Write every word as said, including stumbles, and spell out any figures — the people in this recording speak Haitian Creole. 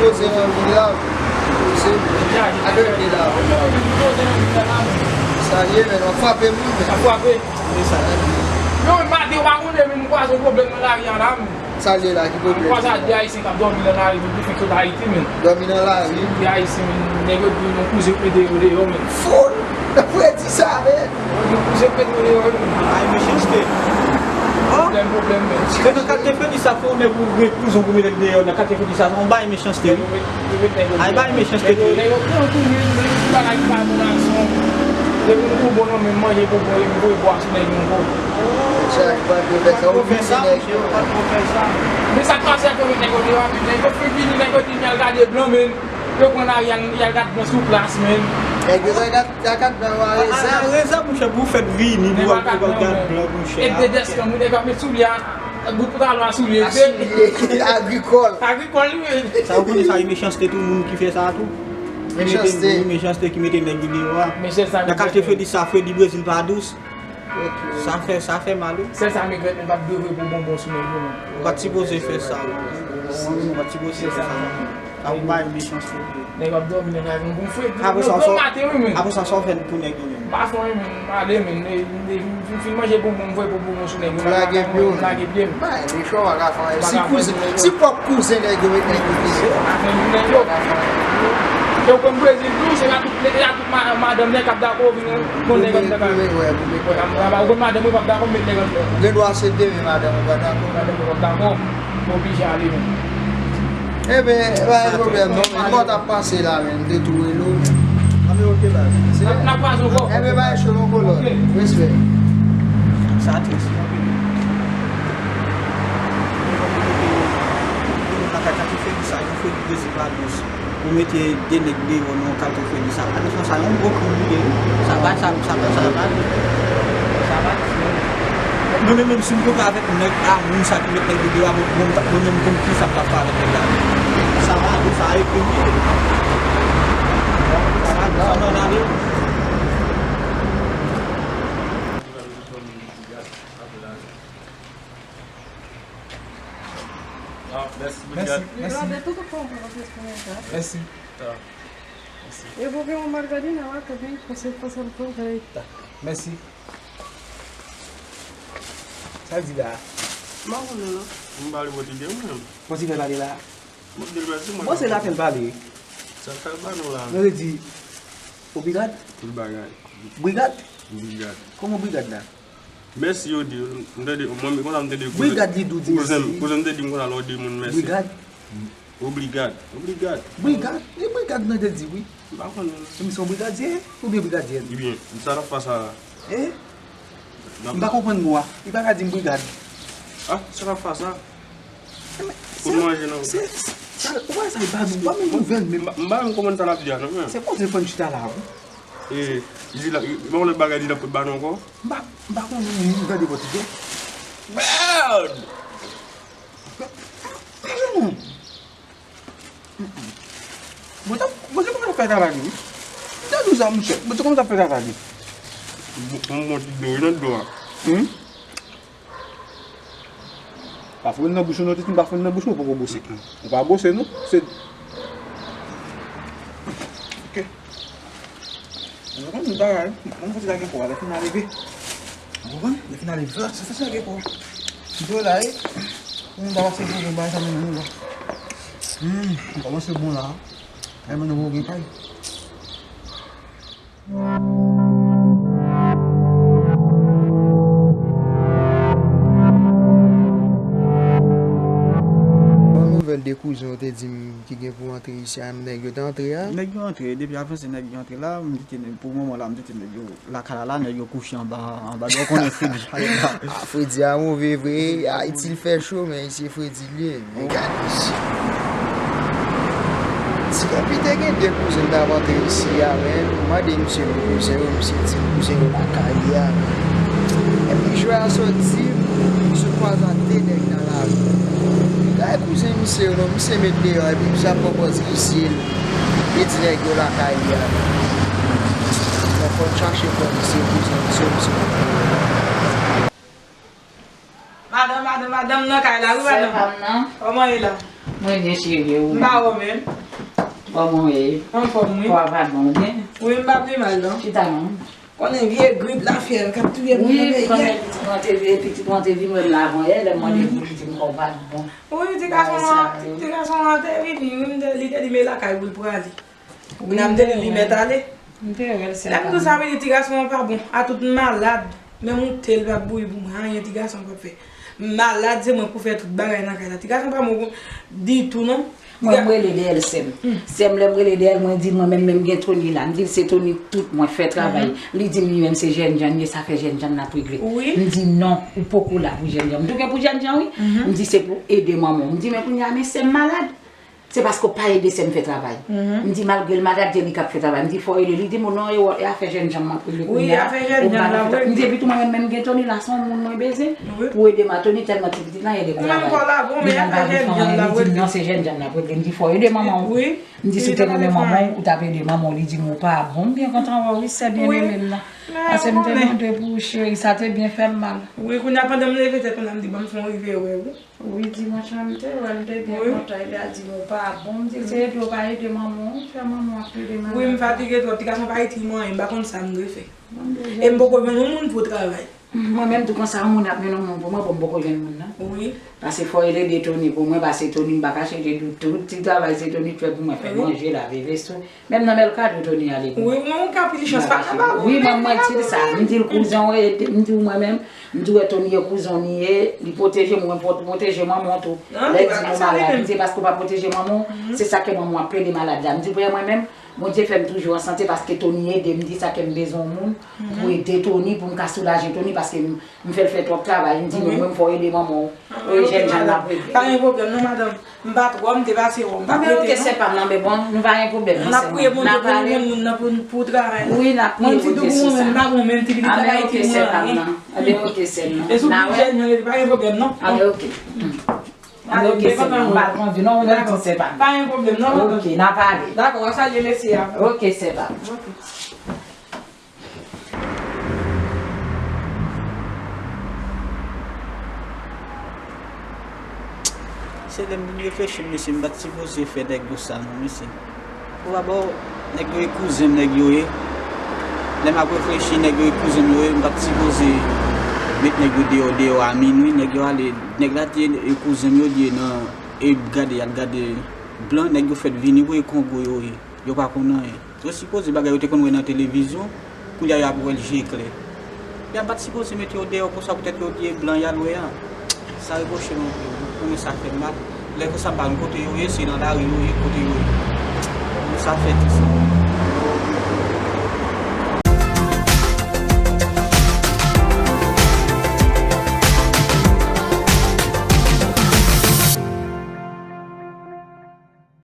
Poze nan vila. Poze. Atè de la. Sa ye, men w ap frape moun, men. Ap frape. Yo, maten, w pa konnen, men m kwaze yon pwoblèm nan lari a la, men. Sa l ye la, ki pwoblèm? Kwa sa, de Ayisyen k ap dòmi nan lari, men, ki fèk sot Ayiti, men. Dòmi nan lari? De Ayisyen, men, nèg yo di yon kouzen k mete yo deyò, men. Fout! Frè di sa, men. Yon kouzen k mete yo deyò, men. Ay, mechanste. Pwoblèm, pwoblèm, men. Se nan katye Fredis sa, fè yon nèg ou gen kouzen pou mete l deyò, nan katye Fredis sa, se yon bagay mechanste, wi. Ay, bay mechanste tou. Nèg yo pran tou, men, men, ti bagay ki pa bon aksyon. Depi nou tou bon nan men manje pou bon, epi voye bwa sou nèg nou, bon. Sa ki pa dwe fè sa, ou fè sa, nèg yo. Men sa k pase ak yo, men nèg yo te rapid, nèg yo fin vini, nèg yo di, "Men al gade blan, men." Yo pran lari, y al, y al gade blan sou plas, men. Nèg yo ta gade, ta gade blan, a rezèv. A rezèv, monchè, pou fèt vini, pou al gade blan, monchè. E de dèskan, moun nèg ap met soulye a. Bout pantalon a soulye. A soulye agrikòl. Agrikòl, wi. Sa, ou konnen sa, e mechanste tou, moun ki fè sa tou. Ki mete, mechanste ki mete nèg yo deyò a. Nan katye Fredi sa, Fredi Brezil pa dous. Sa fè, sa fè mal, wi. Sèl sa m regrèt, m pa t dwe voye bonbon sou nèg yo, non. Ou pa t sipoze fè sa, wi. Ou pa t sipoze fè sa. Sa ou bay mechanste. Nèg ap dòmi nan kay, m gonfle. Apre sa, sa, apre sa, sa w fè pou nèg yo menm? M pa fè anyen, men, m ale, men, m fin manje bonbon, m voye bonbon sou nèg yo, m lage pye m, m lage pye m. Bay mechan, w pa ka fè anyen. Si kouzen, si pwòp kouzen nèg yo met nèg yo deyò, w pa ka fè anyen. Yo pran Brezil tou, se pa tout, se pa tout ma-, madanm nèg k ap dakò vin konn nèg anndan kay. Ou konn madanm ou p ap dakò met nèg anndan. Gen dwa se demen madanm ou pa dakò. Madanm ou p ap dakò. Oblije ale menm. Eben, pa gen pwoblèm non, men mwen t ap pase la, men m te tou rele w. Anben, oke, baz. N ap kwaze ankò. Eben, bay cho non, kolòn. Respè. Sa tris. Nan katye Fredi sa, yon Fredi Brezil pa dous. Pou mete de nèg deyò nan katye Fredi sa. Atansyon, sa yon gwo krim li ye, wi. Sa pa, sa, sa pa, sa pa, sa pa. Mwen menm, menm si m kontre avèk nèg a moun sa ki met nèg yo deyò a, mwen, mwen, mwen menm konn kisa m t ap fè avèk nèg la. Sa pa, sa e krim li ye. Sa pa, sa nòmal ye. Ah, mèsi, mèsi. Mèsi. Mèsi. Mèsi. Mèsi. Mèsi. Mèsi. M pa konnen non. M pa vle pote de ou menm. Bon, se l ap pale la. Bon, se l ap pale. Sa l fè ba nou la. Nou te di, ou brigad? Tout bagay. Brigad? Brigad. Kòman brigad la? Mèsi, yo di, m tande, mwen, konsa m tande kouzen, kouzen m te di m konsa lè w di moun mèsi. Brigad? Obrigad. Obrigad. Brigad? E brigad mwen te di, wi. M pa konnen. Se misye yon brigadye oubyen brigadyèn? Ebyen, sa n ap fè sa la. E? M pa konprann mo a. Li pa ka di m brigad. Ah, sa n ap fè sa. Pou n manje nan. Se, se, sa, ou wè sa, e ba nou, ou pa menm ouvè l menm. M pa, m pa menm konprann sa l ap di a non, men. Se kote l pran chita la, wi. E, li di la, li, bon, lòt bagay, li la pot ba nou ankò. M pa, m pa konnen, m gade bò ti kè. Mèd! Bondye, Bondye kòmanse fè travay li, wi. Gade sa, monchè. Bondye kòmanse fè travay li. Bon, bon, ti dlo, wi, nan dlo a. Hmm? Pa foure l nan bouch ou non, titi, pa foure l nan bouch ou, ou poko bwose. Ou pa bwose non, se. Ok. Mwen konn bagay, mwen fòti lage kò a, lè fin ale vre. Ou konprann? Lè fin ale vre, se fòti lage kò a. Mwen la, e, mwen ta pase pou mwen bagay sa menm la. Hmm, mwen kòmanse bon la. E mwen nou gen kay. Bon nouvèl de kouzen w te di m ki gen pou antre isi a, nèg yo te antre a? Nèg yo antre, depi avan se nèg yo antre la, m kite nèg, pou moman la, m kite nèg yo lakay la, la, nèg yo kouche anba, anba, ou konnen Fredi. A, Fredi a move vre, a, itil fè cho, men isi Fredi li ye. Men gade isi. Si depi te gen de kouzen k t ap antre isi a, men, m mande misye pou kouzen yo, misye di m kouzen yo lakay li a, men. Epi jwè a soti, misye kwaze ak de nèg nan lari. Li pa kouzen misye yo non, misye met deyò, epi misye ap pran pòz visye l. Li di nèg yo lakay li a, men. Bon, fò n chache pran misye, kouzen misye, misye. Madanm, madanm. Madanm nan kay la, wi, madanm. Sè pa m nan. Kòman ye la? Mwen byen, cheri, ou menm? M pa wè w menm. Kòman w ye? Anfòm, wi. Kò a pa bon, byen? Wi, m pa pi mal, non. Chita, non. Konnen vye grip la fyèv k ap touye moun nan peyi a. Wi, konnen pitit mwen te vin, pitit mwen te vin wè m la avan yè, lè m mande pou li di m kò w pa t bon. Wi, ti gason an, ti gason an te vini, wi, m te, li te di men lakay pou l prale. Wi, m te di li mèt ale. M te wè l, sè pa m. Lè m di w sa, vle di ti gason an pa bon. A tout m malad. Menm yon te l p ap bouyi pou mwen, anyen ti gason an p ap fè. M malad, se mwen pou fè tout bagay nan kay la. Ti gason pa bon ditou, non. Mwen, m rele dèyè l, sè m. Sè m, lè m rele dèyè l, mwen di l, mwen menm, menm gen Tony la. M di l, se Tony tout mwen fè travay. Li di m, li menm, se jènjan l ye, sa fè jènjan l ap regle. M di, non, ou poko la pou jènjan. M tou gen pou jènjan, wi. M di, se pou ede manman w. M di, men kounye a, men sè m malad. Se paske w pa ede sè m fè travay. M di, malgre l malad, se li k ap fè travay. M di, fò w ede. Li di m, non, e afè jènjan m ap regle kounye a. Wi, afè jènjan m ap regle. M di, epi tou, mwen menm, menm gen Tony la, se yon moun mwen bezwen pou ede m. Tony tèlman ti pitit la, ede m travay. Li menm kò l la bon, men afè jènjan m ap regle. Li di m, non, se jènjan m ap regle. M di, fò w ede manman w. M di, si w te renmen manman w, ou t ap ede manman w. Li di m, ou pa bon. M byen kontan wè w, wi, sè byeneme m nan. Paske m te mande pou ou, cheri, sa te byen fè m mal. Wi, kounye a, pandan m leve tèt mwen la, m di, ban m fè yon rive wè, wi. Wi, dimanch lan m te wè l, m te byen kontan. Epi a di m ou pa bon, m di l se ede w pa ede manman w, fè manman w ap plede malad. Wi, m fatige twòp, ti gason pa itil mwen anyen, m pa konn sa m dwe fè. E m poko jwenn yon moun pou travay. Mwen menm tou konsa, yon moun ap mennen yon moun pou mwen, bon, m poko jwenn moun nan. Wi. Paske fò yo ede Tony pou mwen, paske Tony m pa kache, te di tout ti travay se Tony k fè pou mwen, fè manje, lave veso. Menm nan mèl kado Tony ale pou mwen. Wi, mwen ou ka pli chans pa nan ba ou. Wi, mwen, mwen di l sa. M di l kouzen w e, m di w mwen menm, m di w wè Tony e kouzen w li ye, li pwoteje m, mwen pwoteje manman w tou. Lè l di nou malad, li di paske w pa pwoteje manman w, se sa ke manman w ap plede malad la. M di w wè mwen menm, Bondye fè m toujou an sante paske Tony ede m, m di sa ke m bezwen yon moun pou ede Tony, pou m ka soulaje Tony paske m M fè l fè twòp travay, m di non, mwen m fò ede manman w. Wi, jènjan l ap regle. Pa gen pwoblèm non, madanm. M pa twò, m te pase wè w, m pa prete non. Anben oke, sè pa m nan, men bon, nou pa gen pwoblèm non, sè mwen. N ap priye Bondye pou nou jwenn moun nan pou, pou travay la. Wi, n ap priye Bondye sou sa. Anben oke, sè pa m nan. Anben oke, sè m nan. E sou pou jènjan, pa gen pwoblèm non. Anben oke. Anben oke, sè m nan. M pa twò anvi non, ou menm tou sè pa m. Pa gen pwoblèm non, madanm. Oke, n ap pale. Dakò, w a salye mesye a. Oke, sè pa m. Oke. Se lè m vin reflechi, mesye, m pa t sipoze fè nèg yo sa non, mesye. Pou dabò, nèg yo e kouzen m, nèg yo ye. Lè m ap reflechi, nèg yo e kouzen m yo ye, m pa t sipoze met nèg yo deyò, deyò a minwi, nèg yo ale, nèg la di e kouzen m yo di e nan, e gade, y al gade blan, nèg yo fèk vini pou e Kongo yo ye, yo pa konn anyen. Yo sipoze bagay yo te konn wè nan televizyon, kounye a y ap wè l je klè. Y ap pa t sipoze mete yo deyò konsa poutèt yo di e blan y al wè a. Sa repwoche m anpil, ou konnen sa fè m mal. Lè konsa m pa konn kote yo ye, se nan lari yo ye, kote yo ye. Sa fè trist.